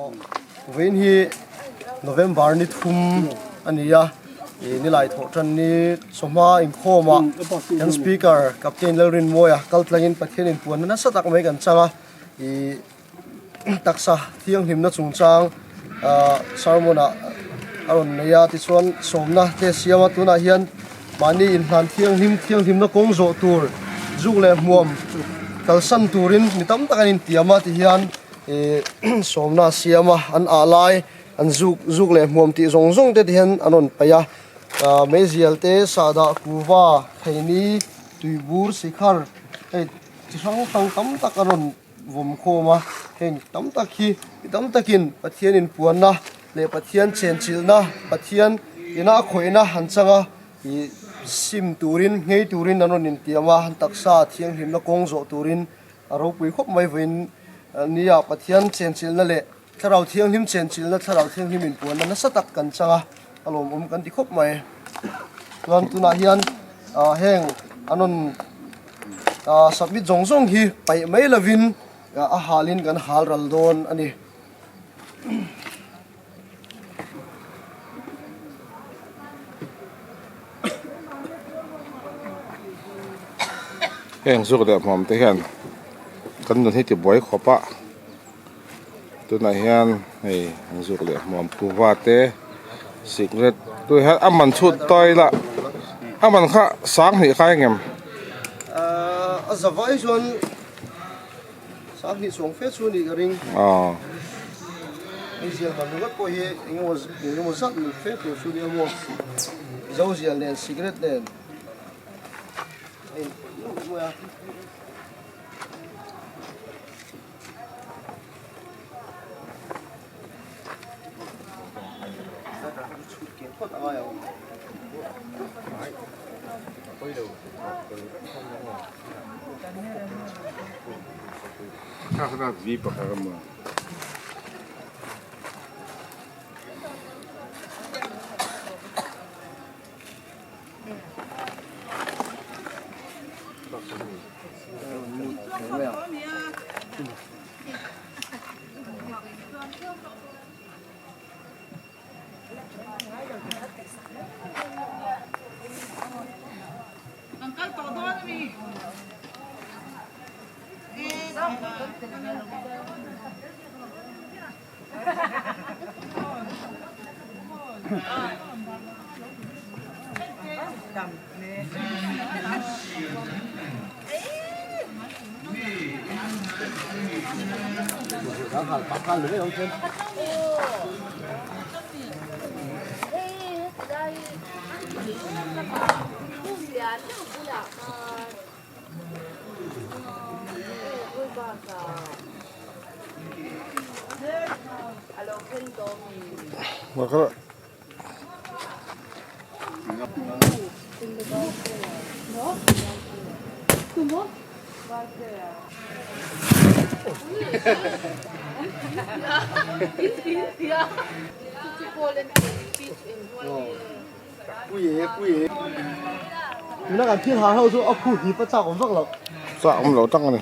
Vawiin hi November ni thum a ni a, ih nilai thawh tan ni chawhma inkhawmah kan Speaker Captain Lalrinmawia kal tlangin Pathian inpuanna nasa tak mai kan chang a, ih taksa thianghlimna chungchang ah sermon ah a rawn nei a tichuan sawmna te a siam a tunah hian mahni inhlan thianghlim thianghlimna kawng zawh tur zuk leh hmuam kalsan turin mi tam tak an intiam a tihian ih sawmna a siam a an ah lai an zuk zuk leh hmuam tih zawng zawng te tihian an rawn paih a ah meizial te sahdah kuhva theini tuibur sikhar hei chi hrang hrang tam tak a rawn vawm khawm a, heng tam tak hi mi tam takin Pathian inpuanna leh Pathian chenchilhna, Pathian ina a khawihna han chang a, ih sim turin, nghei turin an rawn intiam a, an taksa thianghlimna kawng zawh turin a ropui khawp mai vawiin nia Pathian chenchilhna leh Thlarau Thianghlim chenchilhna, Thlarau Thianghlim inpuanna nasa tak kan chang a, a lawmawm kan ti khawp mai. Chuan tunah hian ah heng an rawn ah submit zawng zawng hi paih mai lovin a halin kan hal ral dawn a ni. Heng zuk leh hmuam te hian kan nun hi tibuai khawp a. Tunah hian hei an zuk leh hmuam kuhva te sikret tui hian a man chhut tawi ila a man kha sang hnih khai ang em? Ahh a zavai chuan sang hnih chhuang fe chu a nih ka ring. Aw. Hei zial man ringawt pawh hi engemaw engemaw zat mil fe tur chu nia maw zo zial nen sikret nen a inpawlh nuaih mai a. Tuna kan thil har ho chu a khu hip a chak awm vak lo. Chak awm lo tak a ni.